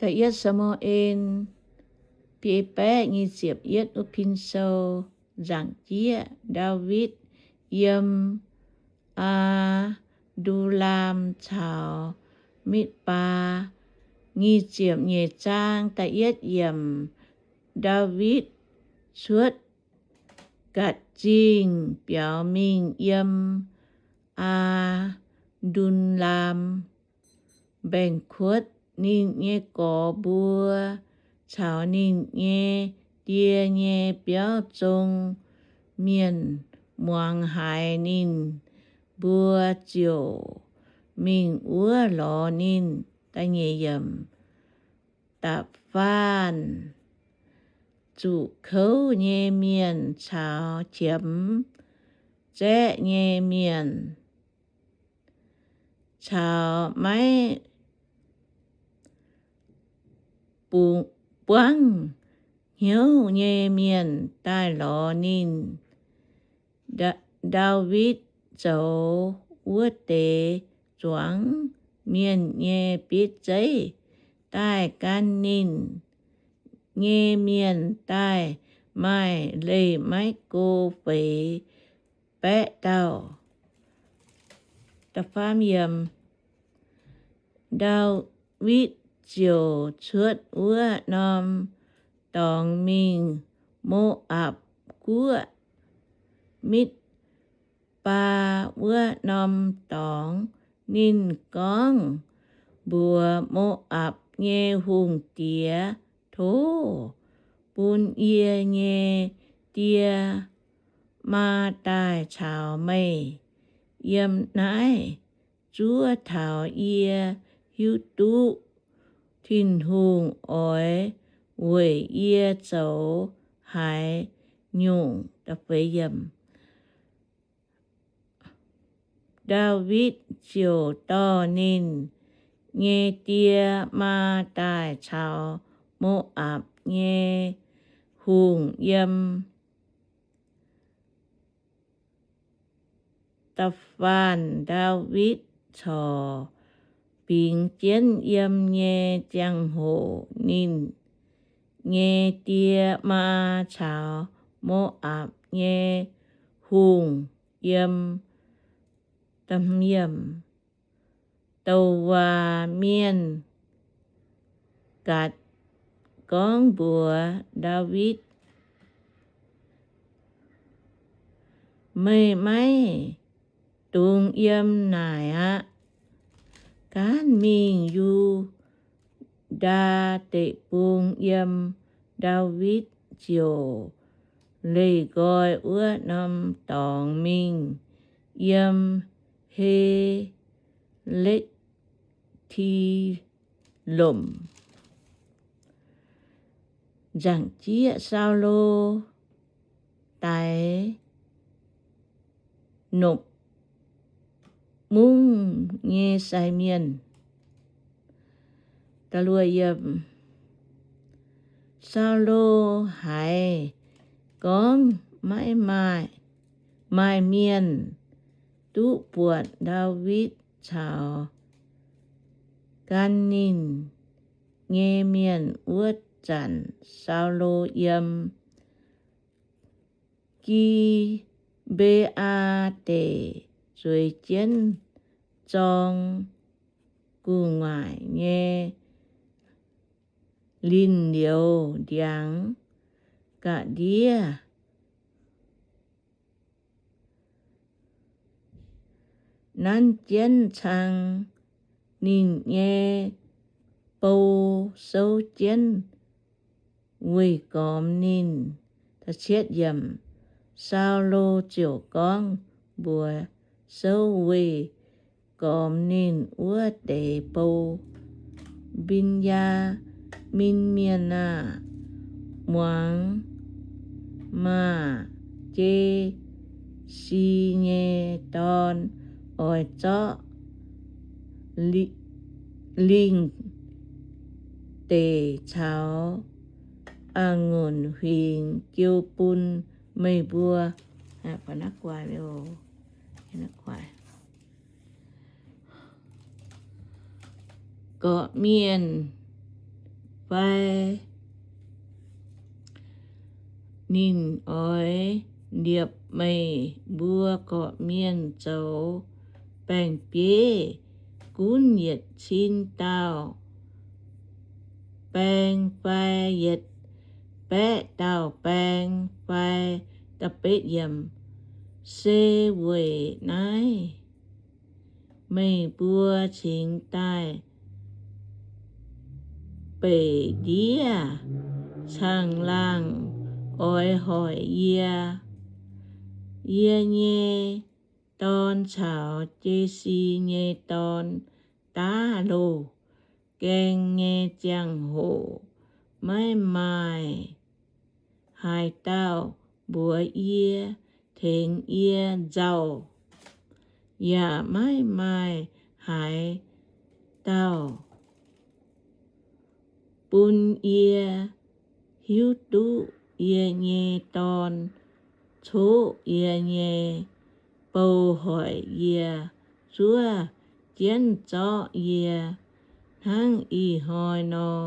Da'yietv Saa^mu^en biei baeqv nyic ziepc yietv wuov pin sou. Nzaangc jieqv, Ndaawitv yiem Aa^ndu^lam caux Mitv^baa. Nyic ziepc nyeic zaang da'yietv yiemc. Ndaawitv cuotv Gatc Zingh biaux mingh yiem Aa^ndu^lam mbaengx-kuotv. Ninh nyei gorx mbuo caux ninh nyei die nyei biauv zong mienh muangx haiz ninh mbuo ziouc mingh wuov lorz ninh. Da'nyeic yiemc. Da'faanh zuqc kouv nyei mienh caux qiemx zaeqv nyei mienh caux maiv buangv hnyouv nyei mienh daaih lorz ninh. Nda-, Ndaawitv zoux wuov deix zuangx mienh nyei bieiv zeiv daaih gan ninh nyei mienh daaih maaih leih maiv go feix baeqv dauh. Da'faam yiemc. Ndaawitv ziouc cuotv wuov norm dorngx mingh Mo^apc guoqv, Mitv^baa wuov norm dorngx. Ninh gorngv mbuox Mo^apc nyei hungh diex, Tov bun yie nyei die maa daaih caux meih yiem naaiv zuov taux yie hiuv duqv Tin-Hungh oix weic yie zoux haaix nyungc. Ndaawitv ziouc dorh ninh nyei die maa daaih caux Mo^apc nyei hungh yiem da'faanh Ndaawitv corc bingx jienv yiem nyei ziangh hoc, ninh nyei die maa caux Mo^apc nyei hungh yiem douc waac mienh Gatc gorngv mbuox Ndaawitv, Meih maiv dungx yiem naaic aqv. Gaanv mingh Yu^ndaa Deic-Bung yiem. Ndaawitv ziouc leih nqoi wuov norm dorngx mingh yiem He^le^ti lomc. Nzaangc jieqv, Saulo daix nopc mungv nyei sai mienh. Saulo haiz gorngv maiv maaih, maaih mienh duqv buatc Ndaawitv caux gan ninh nyei mienh wuov zanc, Saulo yiem Gi^mbe^aa Deic zueiz jienv zorng gu'nguaaic nyei linh liouz ndiangx ga'ndiev nanv jienv cang. Ninh nyei bou souv jienv weih gormx ninh. Saulo ziouc gorngv mbuox souv weih gormx ninh wuov deix bou, Mben^yaa^min Mienh aah! Muangx maah! Jesi nyei dorn oix zorqv lingh deic caux a'ngunc huingx jiu bun meih mbuo. Gorqv-mienh fai? Ninh oix liepc meih mbuo gorqv-mienh zoux baeng-bieiv gunv yietc cin dauh baeng fai yietc baeqv dauh baeng fai? Se weic naaiv meih mbuo cingx daaih beic ndiev caangh laangh oix hoic yie. Yie nyei dorn caux Jesi nyei dorn daav loz-gaeng nyei ziangh hoc maiv maaih haaix dauh mbuox yie, tengx yie nzauh, yaac maiv maaih haaix dauh bun yie hiuv duqv yie nyei dorn coqv yie nyei bou hoic yie zuov jienv zorqv yie hnangv ih hnoi nor.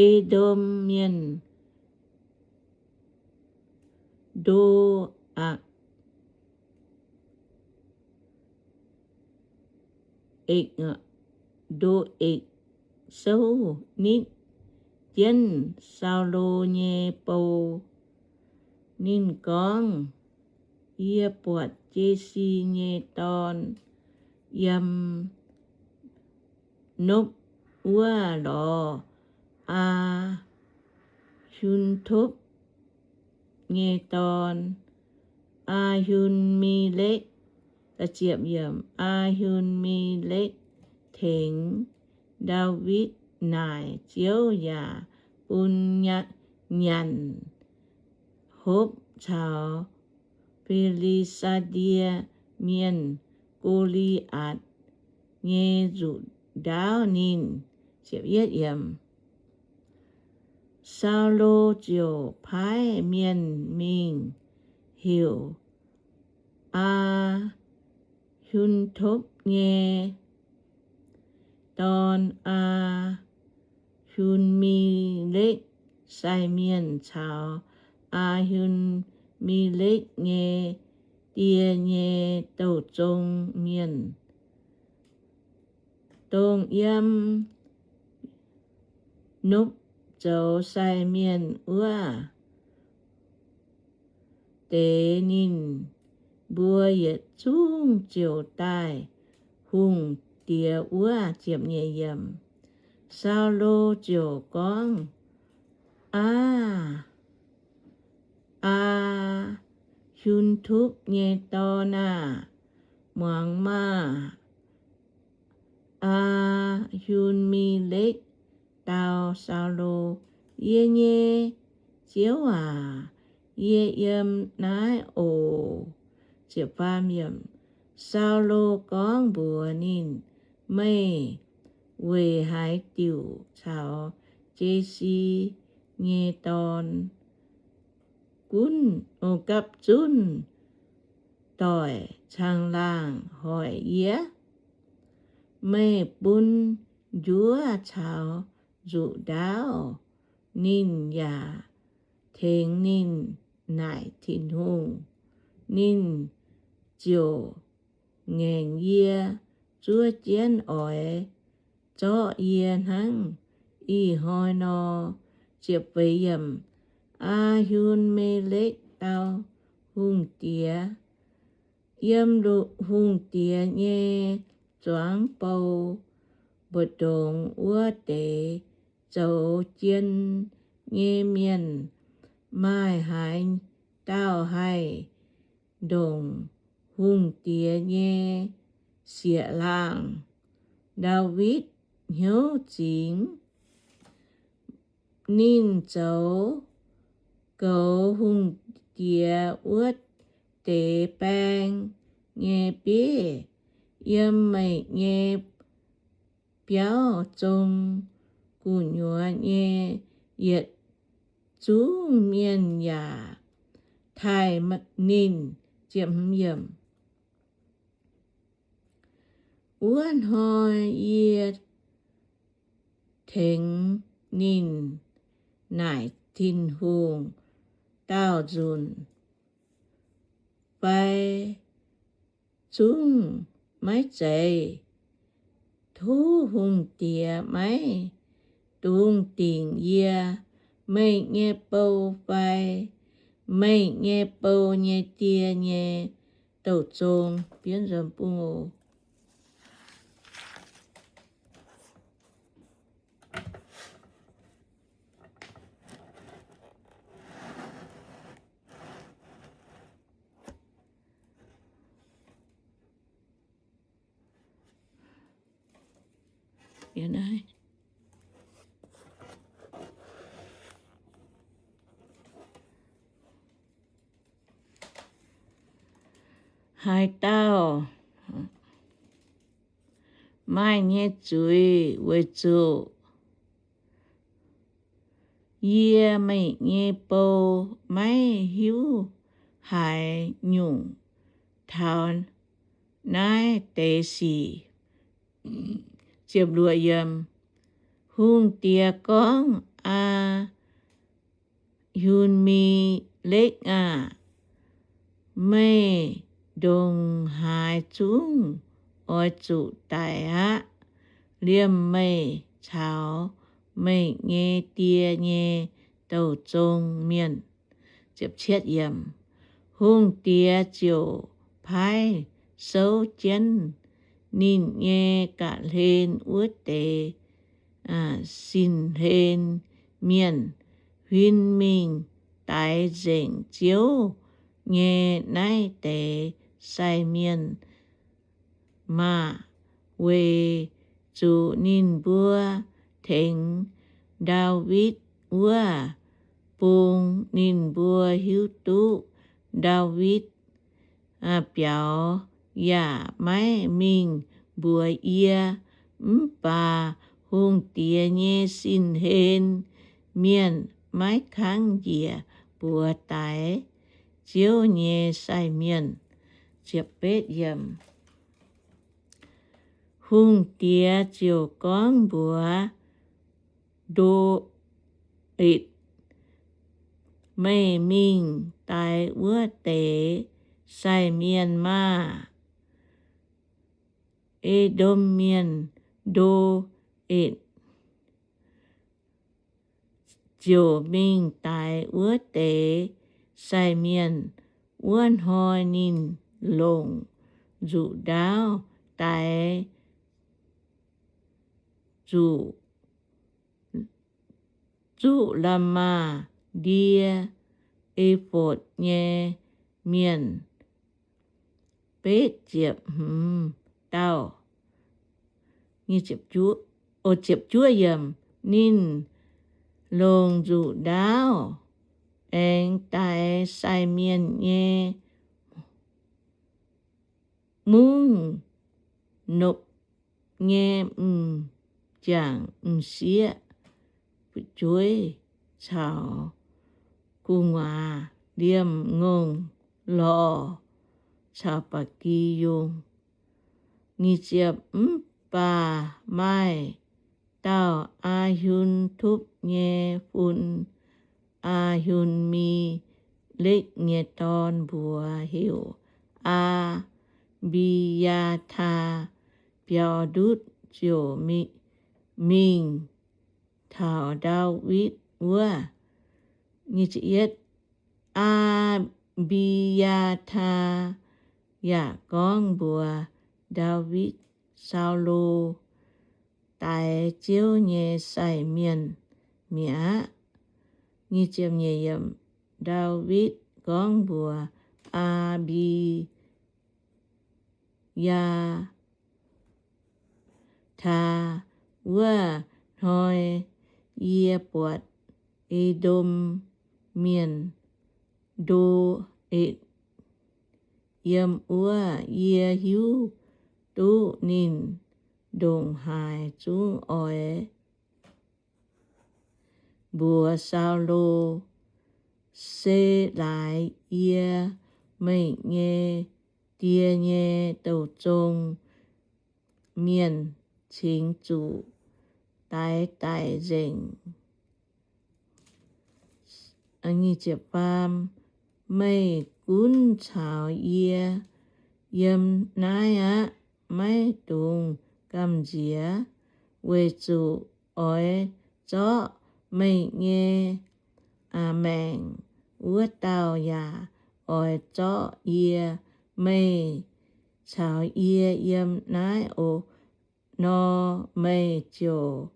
E^ndom Mienh, Ndo^akc, Ndo^ekc souv nitv jienv Saulo nyei bou. Ninh gorngv, Yie buatc Jesi nyei dorn yiem Nopv wuov lorz Aa^hun^topv nyei dorn, Aa^hun^mi^lekv. Aa^hun^mi^lekv tengx Ndaawitv naaic Ziouv yaac bun nyanc hopv caux Fi^li^saa^die Mienh, Go^li^atc, nyei nzuqc ndaauv ninh. Saulo ziouc paaiv mienh mingh heuc Aa^hun^topv nyei dorn, Aa^hun^mi^lekv, sai mienh caux Aa^hun^mi^lekv nyei die nyei douh zong mienh, dongh yiem Nopv zoux sai mienh wuov deix. Ninh mbuo yietc zungv ziouc daaih hungh diex wuov. Saulo ziouc gorngv, Aa, Aa^hun^topv nyei dorn aah! Muangx maah! Aa^hun^mi^lekv dau Saulo, Yie nyei ziouv aac, yie yiem naaiv oc. Saulo gorngv mbuox ninh, Meih weic haaix diuc caux Jesi nyei dorn gunv, gapv zunv doic caangh laangh hoic yie? Meih bun njuov caux nzuqc ndaauv ninh yaac tengx ninh naaic Tin-Hungh. Ninh ziouc ngaengc yie zuov jienv oix zorqv yie hnangv ih hnoi nor. Aa^hun^mi^lekv dau hungh diex, Yiem hungh diex nyei zuangx bou mbu'ndongx wuov deix zoux jien nyei mienh maaih haaix dauh haih ndongc hungh diex nyei sieqv laangh? Ndaawitv hnyouv zingx. Ninh zoux goux hungh diex wuov deix baeng nyei bieiv. Yiem meih nyei biauv zong gu'nyuoz nyei yietc zungv mienh yaac taaih ninh. Wuov hnoi yie tengx ninh naaic Tin-Hungh daauh nzunc fai zungv maiv zeiz? Tov hungh diex maiv dungx dingc yie, meih nyei bou fai meih nyei bou nyei die nyei douh zong. Haaix dauh maaih nyei zuiz, weic zuqc yie, meih nyei bou, maiv hiuv haaix nyungc taux naaiv deix sic. Hungh diex gorngv, Aa^hun^mi^lekv aah! Meih ndongc haaix zungv oix zuqc daic aqv. Liemh meih caux meih nyei die nyei douh zong mienh. Hungh diex ziouc paaiv souv jienv ninh nyei ga'hlen wuov deix sin-hlen mienh huin mingh daix nzengc Ziouv nyei naaiv deix sai mienh maah! Weic zuqc ninh mbuo tengx Ndaawitv wuov bung, ninh mbuo hiuv duqv Ndaawitv biaux yaac maiv mingh mbuox yie. Mv baac hungh diex nyei sin-hlen mienh maiv kangv njiec mbuox daix Ziouv nyei sai mienh. Hungh diex ziouc gorngv mbuox Ndo^etc, Meih mingh daix wuov deix sai mienh maah! E^ndom Mienh, Ndo^etc ziouc mingh daix wuov deix sai mienh. Wuov hnoi ninh longc nzuqc ndaauv daix zuqc zuqv lamh maah ndie E^fotv nyei mienh betv ziepc hmz dauh. Ninh longc nzuqc ndaauv aengx daix sai mienh nyei mungv nopv nyei m'jangc m'sieqv, fu'jueiv caux gu'nguaaz, liemh ngongh lorh caux ba'gi yungh. Mv baac maaih dauh Aa^hun^tupv nyei fun, Aa^hun^mi^lekv nyei dorn, mbuox heuc Aa^mbi^yaa^taa. Biaux ndutv ziouc mingh taux Ndaawitv wuov. Aa^mbi^yaa^taa yaac gorngv mbuox Ndaawitv, Saulo daix Ziouv nyei sai mienh mi'aqv. Ndaawitv gorngv mbuox Aa^mbi yaa^taa, Wuov hnoi yie buatc E^ndom Mienh, Ndo^etc, yiem wuov. Yie hiuv duqv ninh ndongc haaix zungv oix mbuox Saulo, Se laaix yie, meih nyei die nyei douh zong, mienh cingx zuqc daix daic nzengc. Meih gunv caux yie yiem naaiv aqv. Maiv dungx gamh nziex, weic zuqc oix zorqv meih nyei maengc wuov dauh yaac oix zorqv yie. Meih caux yie yiem naaiv oc. Nor meih ziouc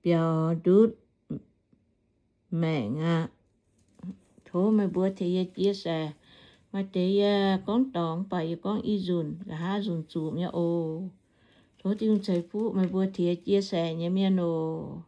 biaux ndutv maengc aqv. Tov meih mbuo tengx yie chia sẻ. Maaih deix yie gorngv dorngc mv baac yie gorngv i nzunc, nqa'haav nzunc zuqc nyei oc. Tov Tin-Hungh ceix fuqv meih mbuo tengx yie chia sẻ nyei mienh oc.